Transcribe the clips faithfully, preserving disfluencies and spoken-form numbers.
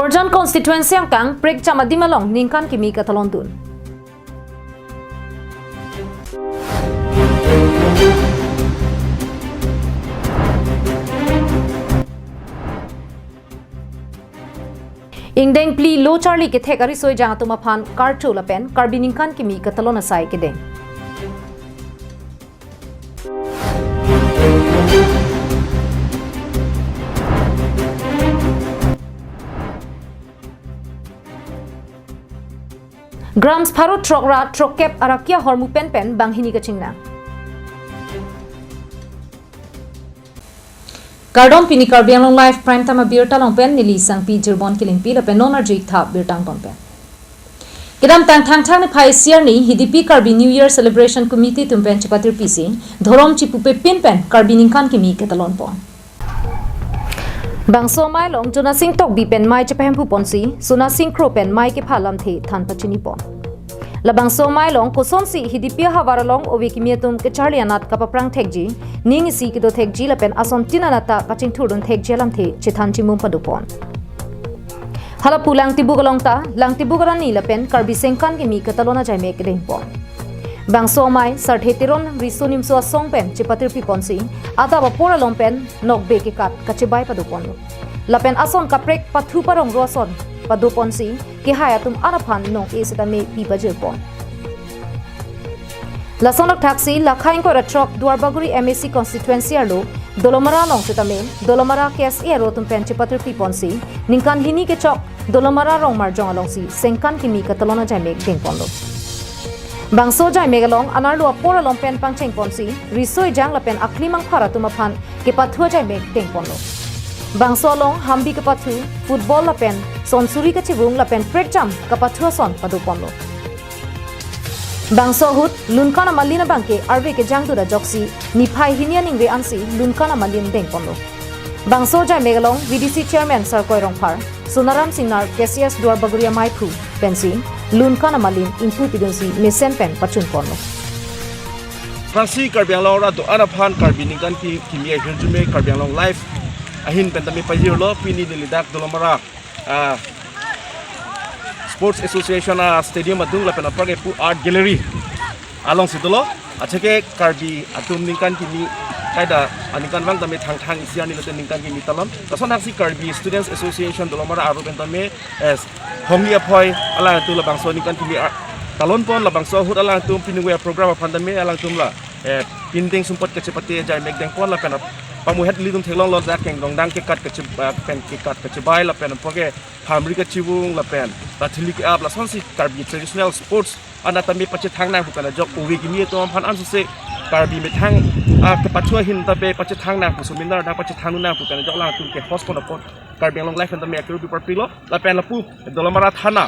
Jan constituency angkang prekjam adim along ningkan kimi katalon dun. Ingdeng phli lo charli kethek ariso ejang atum aphan karcho lapen Karbi ningkan kimi katalon asai kedeng. Grams pharo throk ra throkkep arakia hormu penpen banghini kachingnang. Kardom, pini Karbi Anglong Live Prime Time abirta along pen neli Sangpi Jirbon Kilingpi lapen non arju-ik tha birta angton pen. Kedamtang Thangthang niphai isi arni Hidipi Karbi New Year Celebration Committee atum pen chepatirpisi dhorom chipupepin pen Karbi ningkan kimi katalon pon. Bangso amei along Jonasing Tokbi pen mei chepahemphu ponsi, Sonasing Kro pen mei kepha alamthe than pachini pon. Labangso amei along kosonsi Hidipi ahavar along ove kimi atum kacharli anat kapaprang thekji, ning isi kedo thekji lapen ason tin anat ta kachingthurdun thekji alamthe chethan chimum pado pon. Halapu Langtibuk along ta, Langtibuk arani lapen Karbi sengkan kimi katalon ajaimek deng pon. Bangso amei Sarthe Teron riso nimso asong pen chepatirpi ponsi, adap apor along pen nokbe kekat kachebai pado ponlo. Lapen ason kaprek pathu parongro ason pado ponsi, kehai atum an aphan nong-e setame pi pajir pon. Lason thaksi, la khaing kora throk Duarbagori M A C constituency arlo Dolamara along setame Dolamara K S A aro atum pen chepatirpi ponsi, ningkan hini kechok Dolamara Rongmarjong alongsi sengkan kimi katalon ajaimek deng ponlo. Bangso ajaimek along anerlo apor along pen pangcheng ponsi, riso ejang lapen akli mangphar atum aphan kepathu ajaimek deng ponlo. Bangso along hambi kepathu, football lapen sonsuri kachevung lapen prekjam kepathu ason pado ponlo. Bangso ahut Lunkan Amalin abangke arve kejangdut ajoksi niphai hini aningve ansi Lunkan Amalin deng ponlo. Bangso ajaimek along V D C Chairman Sarkoi Rongphar, Sonaram Singnar, K C S Duarbagori amaiphu pensi Lunkan Amalin ingpu pidunsi mesen pen pachun ponlo. Thangsi Karbi Anglong arat do-an aphan Karbi ningkan ki kimi ahirjume Karbi Anglong Live ahin pen tame pajirlo. Pini neli dak Dolamara, ah, Sports Association astadium adung lapen apar ke pu Art Gallery alongsi dolo. Achake Karbi atum ningkan kimi kaida aningkanvang tame Thangthang isi arni lote ningkan kimi talon. Lason thaksi Karbi Students Association Dolamara aro pen tame, eh, Hongni aphoi alangtum labangso ningkan kimi a-, talon pon, labangso ahut alangtum piningve program aphan tame alangtum la, eh, pindeng sumpot kachepate ajaimek deng pon lapen ap-, pamuhet ilitum theklonglo, dak kengdongdang kekat kache-, ah, pen kekat kachebai lapen apor ke phamri kachevung lapen bathuli ke-ap, lasonsi Karbi traditional sports anat tame pachethang nang pu pen ajok ove kimi atum aphan ansose Karbi methang, ah, kepathu ahin tame pachethang nang pu, seminar nang pachethang nang pu pen ajok alangtum ke host pon apot Karbi Anglong Live pen tame akiru bi parpilo. Lapen lapu Dolamara Thana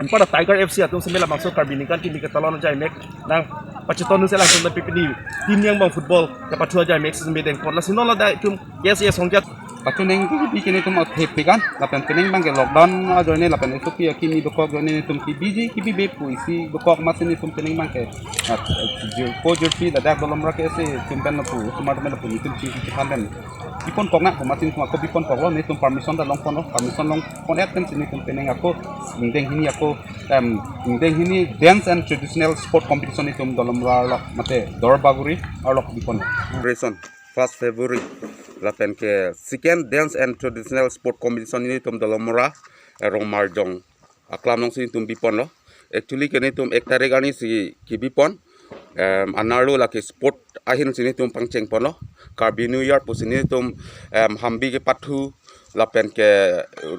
anparta Tiger F C atum semi labangso Karbi ningkan kimi katalon ajaimek nang pacheton nunsi alangtum tame pini team angbong football kepathu ajaimek semi deng pon. Lasi non ladak itum K S A asong jat. Pachiningpi ke netum athepik an, lapen pining abangke lockdown ajoine lapen S O P akimi dokok ajoine netum kebiji kebibe pu isi dokok amatsi netum pining abangke, ah, jir-, ko jirpi ladak Dolamara K S A atum pen lapu, osomar atum pen lapu netum chi chi than pen bipon kok nang pu amatsi netum ako bipon koklo, netum permission ta long ponlo, permission long pon-et pensi netum pining ako ingdeng hini ako, em, ingdeng hini dance and traditional sport competition netum Dolamara arlo mate Duarbagori arlo bipon. Reason. First February lapen ke second dance and traditional sport competition netum Dolamara, eh, Rongmarjong aklam alongsi netum biponlo. Actually ke netum ek tarik arnisi kebipon. Em, anerlo lake sport ahinsi netum pangcheng ponlo. Karbi New Year pusi netum, em, hambi kepathu lapen ke, eh,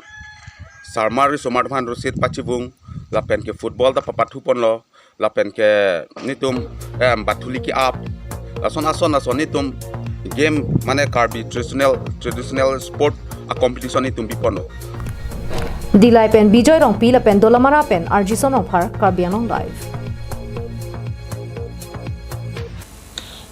sarmar osomar aphan rosit pachevung lapen ke football ta papathu ponlo. Lapen ke netum, em, bathuli ke-ap. Lason ason ason netum game mane Karbi traditional, traditional sport a-competition netum biponlo. Dillai pen Bijoy Rongpi lapen Dolamara pen Arjison Rongphar, Karbi Anglong Live.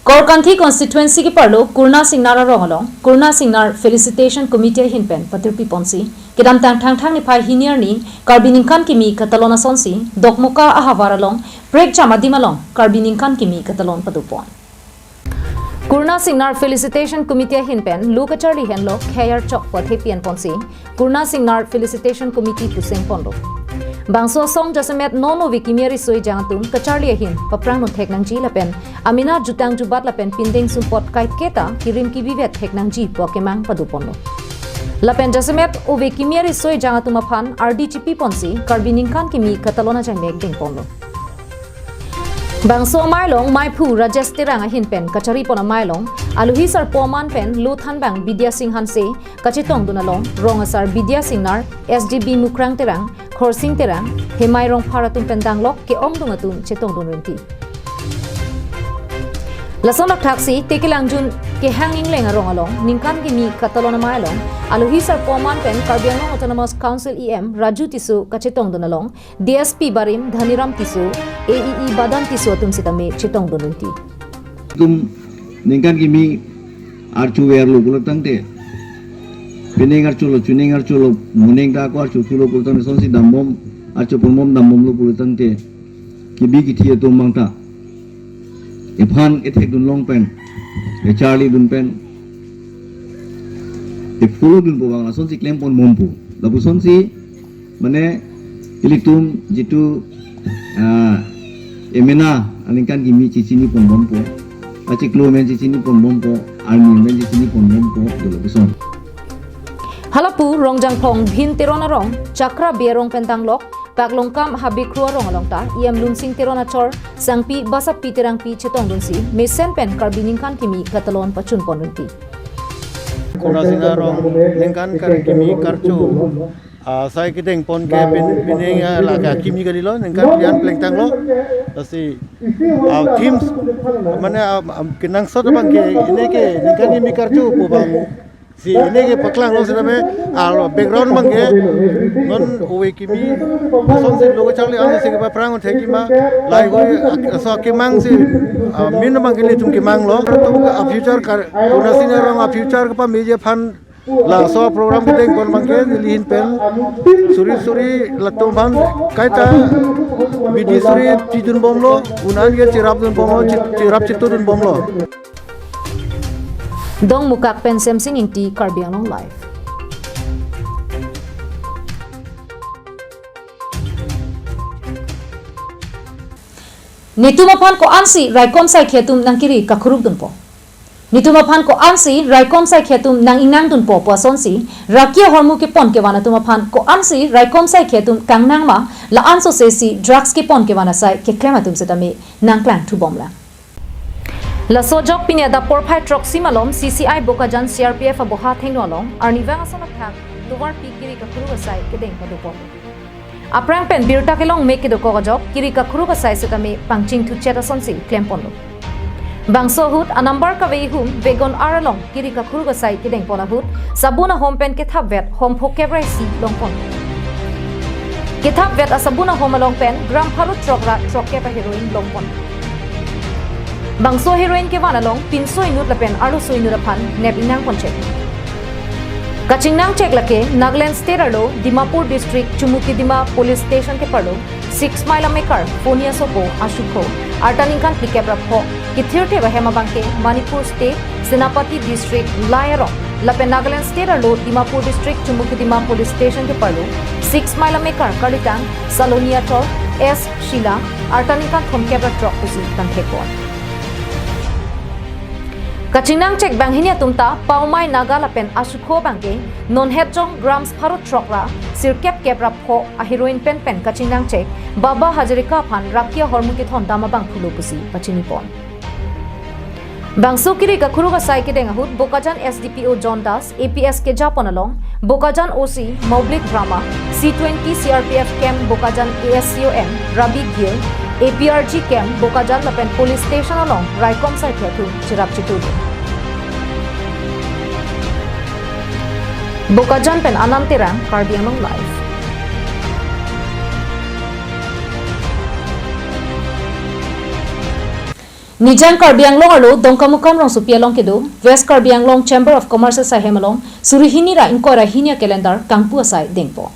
Korkanthi constituency keparlo Kurna Singnar arong along Kurna Singnar Felicitation Committee ahin pen patirpi ponsi, kedamtang Thangthang niphai hini arni Karbi ningkan kimi katalon asonsi Dokmoka ahavar along prekjam adim along Karbi ningkan kimi katalon pado pon. Kurna Singnar Felicitation Committee ahin pen lo kacharli henlo khei archok pu athepi enponsi Kurna Singnar Felicitation Committee puseng ponlo. Bangso asong jasemet non ove kimi ariso ejang atum kacharli ahin paphrang nonthek nangji lapen amena jutang jubat lapen pindeng sumpot kaiketa kirim kibivet thek nangji pu akemang pado ponlo. Lapen jasemet ove kimi ariso ejang atum aphan ardi chipi ponsi Karbi ningkan kimi katalon ajaimek deng ponlo. Bangso amei along meiphu Rajesh Terang ahin pen kacharli pon amei along alohi sarpo aman pen lo thanbang Bidya Sing Hanse kachetongdun along rong asar Bidya Singnar, S D B Mukrang Terang, Khorsing Terang, Hemai Rongphar atum pen danglok ke-ongdung atum chetongdun rinti. Lason akthaksi Tekelangjun kehang ingleng arong along ningkan kimi katalon amei along alohi sarpo aman pen Karbi Anglong Autonomous Council E M Raju Tisso kachetongdun along D S P barim Dhaniram Tisso, A E E Badan Tisso atum sitame chetongdun rinti. Tum ningkan kimi archu verlo pulo tangte, pining archulo, chuning archulo, moning ta ako archu thulo pulo tangte, sonsi dambom, archu ponbom dambomlo pulo tangte, kibi kithi atum bangta ephan ethekdun long pen, echarlidun pen, epholodunpo bang lasonsi klem ponbompo. Lapusonsi mane ilitum jitu, ah, emena aningkan kimi chechini ponbompo, achiklo men chechini ponbompo, arni men chechini ponbompo, dolo puson. Halapu Rongjangphong Bhin Teron arong Chakra Bey arong pen danglok Paklongkam Habikru arong along ta E M Lunsing Teron achor Sangpi Basapi Terangpi chetongdunsi mesen pen Karbi ningkan kimi katalon pachun pon rinti. Kurna Singnar arong ningkan kar kimi karcho asai kedeng pon ke pin-, pining, ah, lake akimi kalilo, ningkan pilihan plengtanglo. Lasi, ah, themes, mane, ah, ah, kenangsot abang ke, ini ke ningkan kimi karcho pu bang si ini ke paklanglo sitame, ah, background abang ke non ove kimi asonsi lo kacharli ansi kepaphrang thek kima, lahei koi, ah, so akemang si, ah, min abang ke ilitum kemanglo. Tum a future kar, Kurna Singnar arong a future kepameji aphan laso program kedeng pon abang ke neli ahin pen suri suri latum aphan kaita bidi suri chidunbomlo, un-an ke cherapdunbomlo, chi-, cherap chitudunbomlo. Dongmukak pen Semsing Ingti, Karbi Anglong Live. Netum aphan ko-ansi raikom saikhi atum nangkiri kakhurukdunpo. Netum aphan ko-ansi raikom saikhi atum nang-ingnangdunpo pu asonsi raki ahormu kepon kevan atum aphan ko-ansi raikom saikhi atum kangnang ma la-an sosesi drugs kepon kevan asai keklem atum setame nangklangthubomlang. Laso ajok pini adap porphai throksi malom C C I Bokajan C R P F aboha athengno along arnivang ason athak tovarpi kiri kakhuruk asai kedeng padopon. Aphrang pen birta kelong mek kedokok ajok kiri kakhuruk asai setame pangchingthuchet asonsi klemponlo. Bangso ahut anumber kave ihum Wagon R along kiri kakhuruk asai kedengpon ahut sabun ahom pen kethapvet hom phokep ra isi longpon. Kethapvet asabun ahom along pen gram pharo throk ra throkkep a heroin longpon. Bangso heroin kevan along pinso inut lapen arloso inut aphan nep ingnangponchek. Kachingnangchek lake Nagaland State arlo Dimapur District Chumukidima Police Station keparlo six mile amekar Phonia Sopo Ashu Kro, arta ningkan phlikep ra pho, kethirthep ahem abangke Manipur State Senapati District Lai arong lapen Nagaland State arlo Dimapur District Chumukidima Police Station keparlo six mile amekar kalitang Saloni achor S Sheila, arta ningkan thomkep ra throk pusi kangthekpon. Kachingnangchek banghini atum ta Paomai Naga lapen Ashu Kro abangke nonhet jong grams pharo throk ra sirkep kep ra pho a heroin penpen kachingnangchek Baba Hazarika aphan raki ahormu kethondam abangphulo pusi pachinipon. Bangso kiri kakhuruk asai kedeng ahut Bokajan S D P O John Das, A P S kejapon along Bokajan O C Moblik Brahma, C twenty C R P F camp Bokajan A S C O M Rabi Gill, A P R G camp Bokajan lapen police station along raikom saikhi atum cherap chitudun. Bokajan pen Anam Terang, Karbi Anglong Live. Nijang Karbi Anglong arlo Dongkamukam rongsopi along kedo West Karbi Anglong Chamber of Commerce asai hem along suri hini ra ingkoi ra hini a calendar kangpu asai dengpo.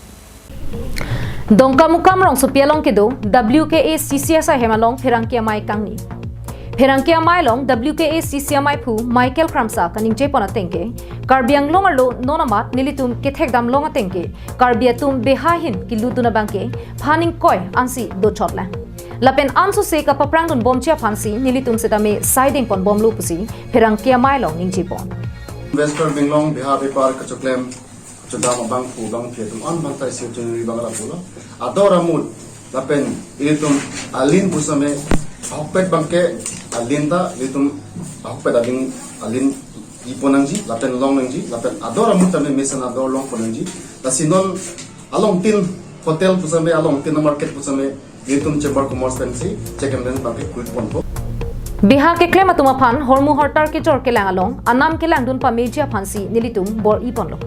Dongkamukam rongsopi along kedo W K A C C asai hem along pherangke amei kangni. Pherangke amei along W K A C C ameiphu Michael Kramsa kaningje pon ateng ke, Karbi Anglong arlo non amat nelitum kethekdam long ateng ke, Karbi atum beha ahin kelutdun abang ke phan ingkoi ansi dochotlang. Lapen ansose kapaprangdun bomji aphansi nelitum setame saideng pon bomlo pusi pherangke amei along ningje pon. West Karbi Anglong beha bepar kachoklem chodam abangphu abangphi atum an bangtai si chunri bang ra pulo. Ador amut lapen ilitum alin pusitame ahokpet abang ke alin ta ilitum ahokpet ading alin ipon nangji lapen long nangji lapen ador amut tame mesen ador long pon nangji. Lasi non along tin hotel pusitame along tin market pusitame ilitum Chamber of Commerce pensi check and balance abang ke kuri ponpo. Beha keklem atum aphan hormu hortar kejor kelang along anam kelangdun pameji aphansi nelitum bor-i ponlo.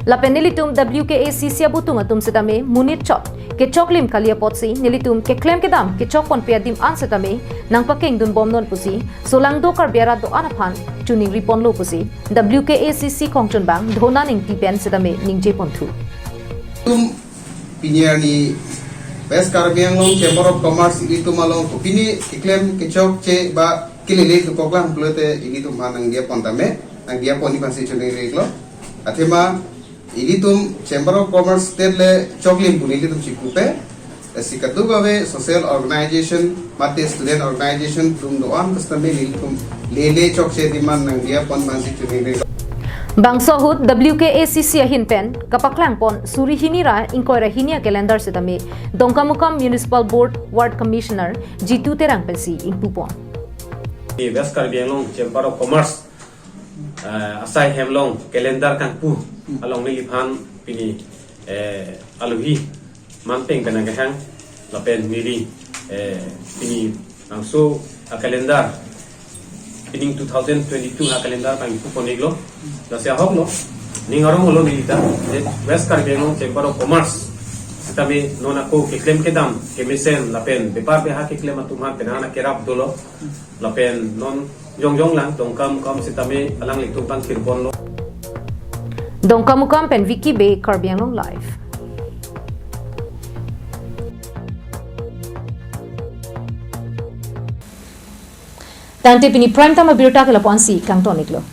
Lapen nelitum W K A C C abutung atum setame monit chot kechoklim kali apotsi nelitum keklem kedam kechok ponpe adim an setame nangpakengdun bomnon pusi solangdo Karbi arat do-an aphan choningri ponlo pusi W K A C C kongchunbang Dhona Ingti pen setame ningje ponthu. Tum pini arni West Karbi Anglong Chamber of Commerce ilitum along kopine keklem kechokche ba kelele dokoklang pulote ilitum aphan nangdiya pon tame, nangdiya pon aphansi choningri iklo. Athema ilitum Chamber of Commerce state le choklim pu ilitum chikupe. Lasi kadokave social organization mate student organization atum do-an pusitame ilitum lele chokche adim an nangdiya pon aphansi choningri iklo. Bangso ahut W K A C C ahin pen kapaklang pon suri hini ra ingkoi ra hini acalendar setame Dongkamukam Municipal Board Ward Commissioner Jitu Terang pensi ingpu pon. West Karbi Anglong Chamber of Commerce, eh, asai hem along calendar kangpu along neliphan pini, eh, alohi manpeng pen nangkehang lapen neli, eh, pini bangso acalendar pining two thousand twenty-two acalendar kangpu pon iklo. Lasi ahoklo ning arong lo neli ta, eh, West Karbi Anglong Chamber of Commerce setame non ako keklem kedam kemesen lapen bepar beha keklem atum aphan penang kerap dolo. Lapen non jongjong lang Dongkamukam setame alanglitum aphan kir ponlo. Dongkamukam pen Vicky Bey, Karbi Anglong Live. Tangte pini prime time abirta ke lapu-ansi kangton iklo.